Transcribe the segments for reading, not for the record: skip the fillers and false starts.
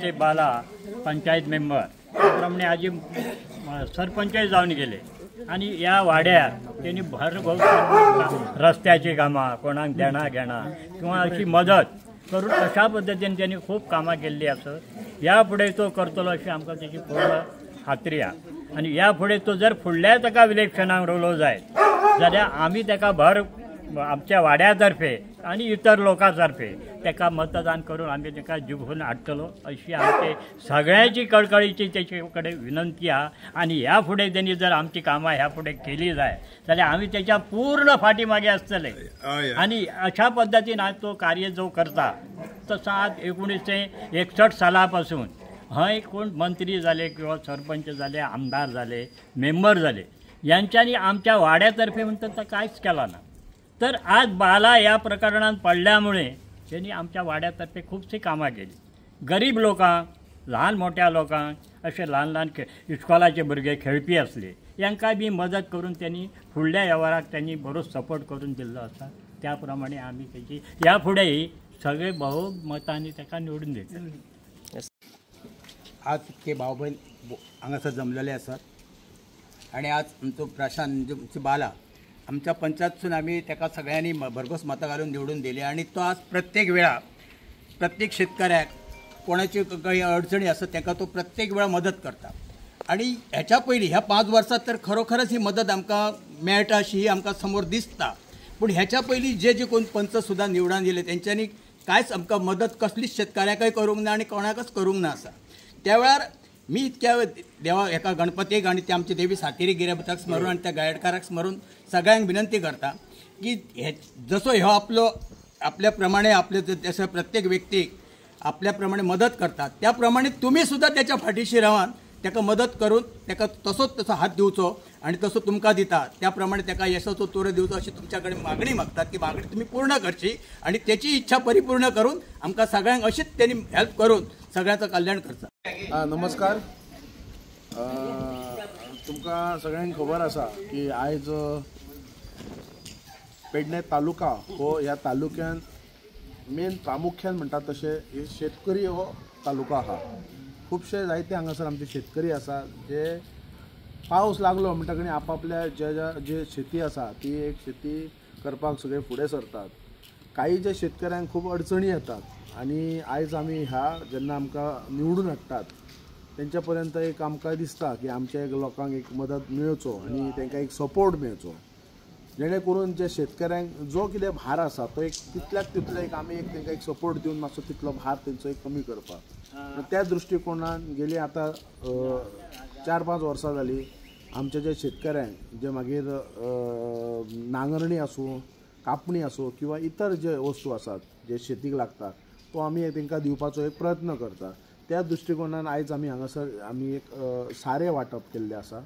आमचे बाला पंचायत मेंबर त्याप्रमाणे आजी सरपंचय जावन गेले आनी ह्या वाड्यार तेणी भरघोस रस्त्याची कामां कोणाक देणा घेणा किंवा अशी मदत करून अशा पद्दतीन त्यांनी खूब कामां केल्ली आसत. ह्या फुडें तो करतलो अशी आमकां तेची पूर्ण खात्री आसा आनी ह्या फुडें तो जर फुडल्या ताका इलेक्शनाक रोलो जायत जाल्यार आमी ताका भर आमच्या वाड्या तर्फे आनी इतर लोकां तर्फे ताका मतदान करून आमी ताका जिखून हाडटलो अशी आमचे सगळ्यांची कळकळीची तेचे कडेन विनंती आसा. आनी ह्या फुडें तेणी जर आमची कामां ह्या फुडें केली जाय जाल्यार आमी तेच्या पूर्ण फाटी मागे आसतले. आनी अशा पद्दतीन आज तो कार्य जो करता तसो आज 1961 साला पासून हय कोण मंत्री जाले किंवा सरपंच जाले, आमदार जाले, मेंबर जाले यांच्यांनी आमच्या वाड्यातर्फे म्हणटा कांयच केला ना. तर आज बाला ह्या प्रकरणात पडल्यामुळे त्यांनी आमच्या वाड्यातर्फे खुबशी कामां केली. गरीब लोकांक, ल्हान मोठ्या लोकांक, अशे ल्हान ल्हान इस्कॉलाचे भुरगे खेळपी आसले यांकाय बी मदत करून त्यांनी फुडल्या वेव्हाराक त्यांनी बरो सपोर्ट करून दिल्लो आसा. त्या प्रमाणे आमी तेची ह्या फुडेंय सगळे बहुमतांनी ताका निवडून दितले. आज इतके भाव भयण हांगासर जमलेले आसात आनी आज आमचो प्रशांत आमचो बाला आमच्या पंचायतसून आमी ताका सगळ्यांनी भरघोस मतां घालून निवडून दिली आनी तो आज प्रत्येक वेळा प्रत्येक शेतकऱ्याक कोणाची काही अडचणी आसत ताका तो प्रत्येक वेळा मदत करता. आनी ह्याच्या पयलीं ह्या 5 वर्सां तर खरोखरच ही मदत आमकां मेळटा अशी ही आमकां समोर दिसता. पूण ह्याच्या पयलीं जे जे कोण पंच सुद्दां निवडून दिले तेंच्यांनी कांयच आमकां मदत कसलीच शेतकऱ्याकय करूंक ना आनी कोणाकच करूंक ना आसा. त्या वेळार मी इतक्या देवा एका गणपतीक आनी ते आमचे देवी सातेरी गिरेपताक स्मरून आनी त्या गायडकाराक स्मरून सगळ्यांक विनंती करता की हे जसो ह्यो आपलो आपल्या प्रमाणे आपले तसो प्रत्येक व्यक्तीक आपल्या प्रमाणे मदत करतात त्या प्रमाणे तुमी सुद्दां त्याच्या फाटीशी रावन ताका मदत करून ताका तसोच तसो हात दिवचो आनी तसो तुमकां दिता त्या प्रमाणे ताका यशाचो तोरो दिवचो अशी तुमच्या कडेन मागणी मागतात की मागणी तुमी पूर्ण करची आनी तेची इच्छा परिपूर्ण करून आमकां सगळ्यांक अशीच तेणी हेल्प करून सगळ्यांचो कल्याण करता. नमस्कार. तुमकां सगळ्यांक खबर आसा की आयज पेडणे तालुका हो ह्या तालुक्यान मेन प्रामुख्यान म्हणटा तशें शेतकरी हो तालुका आसा. खुबशे जायते हांगासर आमचे शेतकरी आसा जे पावस लागलो म्हणटकीर आपापल्या ज्या ज्या जे शेती आसा ती एक शेती करपाक सगळे फुडें सरतात. काही जे शेतकऱ्यांक खूब अडचणी येतात आनी आयज आमी ह्या जेन्ना आमकां निवडून हाडटात तेंच्या पर्यंत एक आमकां दिसता की आमच्या एक लोकांक एक मदत मेळचो आनी तांकां एक सपोर्ट मेळचो जेणे करून जे शेतकऱ्यांक जो कितें भार आसा तो एक तितल्याक तितलो एक आमी एक तांकां एक सपोर्ट दिवन मातसो तितलो भार तेंचो एक कमी करपाक. त्या दृश्टिकोणान गेली आतां 4-5 वर्सां जाली आमच्या जे शेतकऱ्यांक जे मागीर नांगरणी आसूं, कापणी आसूं किंवा इतर जे वस्तू आसात जे शेतीक लागता तो आमी तांकां दिवपाचो एक प्रयत्न करता. त्या दृश्टिकोणान आयज आमी हांगासर आमी एक सारें वांटप केल्लें आसा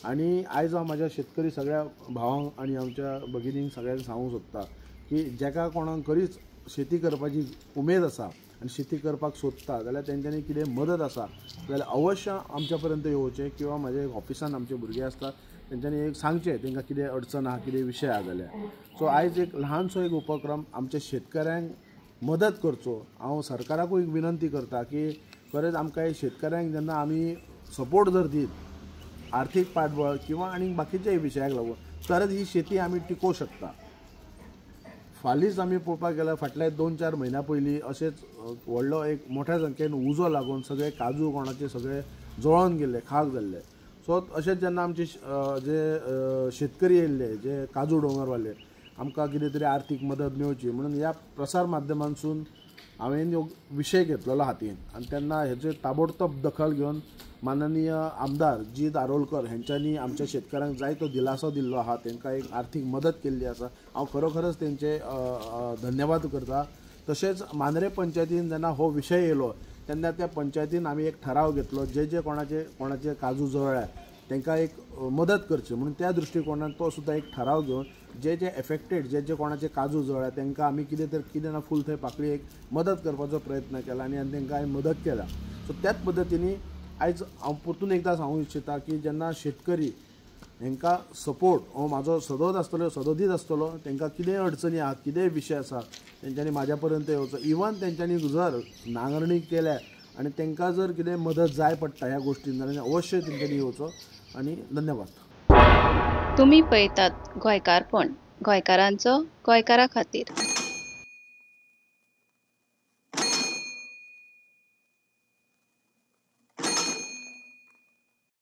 आनी आयज हांव म्हाज्या शेतकरी सगळ्या भावांक आनी आमच्या भगिनींक सगळ्यांक सांगूंक सोदता की जेका कोणाक खरीच शेती करपाची उमेद आसा आनी शेती करपाक सोदता जाल्यार तेंच्यांनी कितें मदत आसा जाल्यार अवश्य आमच्या पर्यंत येवचें किंवा म्हाज्या ऑफिसान आमचे भुरगे आसतात तेंच्यांनी एक सांगचें तांकां कितें अडचण आहा, कितें विशय आहा जाल्यार. सो आयज एक ल्हानसो एक उपक्रम आमच्या शेतकऱ्यांक मदत करचो. हांव सरकाराकूय एक विनंती करता की खरेंच आमकां शेतकऱ्यांक जेन्ना आमी सपोर्ट जर दीत आर्थीक पाठबळ किंवा आनी बाकीच्याय विशयाक लागून तरच ही शेती आमी टिकोवंक शकता. फालींच आमी पळोवपाक गेल्यार फाटल्या 2-4 म्हयन्या पयलीं अशेंच व्हडलो एक मोठ्या संख्येन उजो लागून सगळे काजू कोणाचे सगळे जळोन गेल्ले, खाक जाल्ले. सो अशेंच जेन्ना आमचे जे शेतकरी येयल्ले जे काजू डोंगरवाले आमकां कितें तरी आर्थीक मदत मेळची म्हणून ह्या प्रसार माध्यमांसून हांवें हो विशय घेतलेलो हातीन आनी तेन्ना हेचेर ताबडतोब दखल घेवन माननीय आमदार जीत आरोलकर हेंच्यांनी आमच्या शेतकऱ्यांक जायतो दिलासो दिल्लो आहा, तांकां एक आर्थीक मदत केल्ली आसा. हांव खरोखरच तेंचे धन्यवाद करता. तशेंच मांद्रे पंचायतीन जेन्ना हो विशय येयलो तेन्ना त्या पंचायतीन आमी एक ठराव घेतलो जे जे कोणाचे कोणाचे काजू जळ्ळे तांकां एक मदत करची म्हणून त्या दृश्टिकोणान तो सुद्दां एक ठराव घेवन जे जे एफेक्टेड जे जे कोणाचे काजू जळ्ळे तांकां आमी कितें तर कितें ना फूल थंय पाकळी एक मदत करपाचो प्रयत्न केला आनी तांकां हांवें मदत केला. सो त्याच पद्दतीनी आयज हांव परतून एकदां सांगूंक इच्छिता की जेन्ना शेतकरी हांकां सपोर्ट हो म्हाजो सदोत आसतलो, सदोदीत आसतलो. तांकां कितेंय अडचणी आहा, कितेंय विशय आसा तेंच्यांनी म्हाज्या पर्यंत येवचो. इवन तेंच्यांनी जर नांगरणी केल्या आनी तांकां जर कितें मदत जाय पडटा ह्या गोश्टीन जाल्यार अवश्य तेंच्यांनी येवचो आनी धन्यवाद. तुमी पळयतात गोंयकारपण, गोंयकारांचो गोंयकारा खातीर.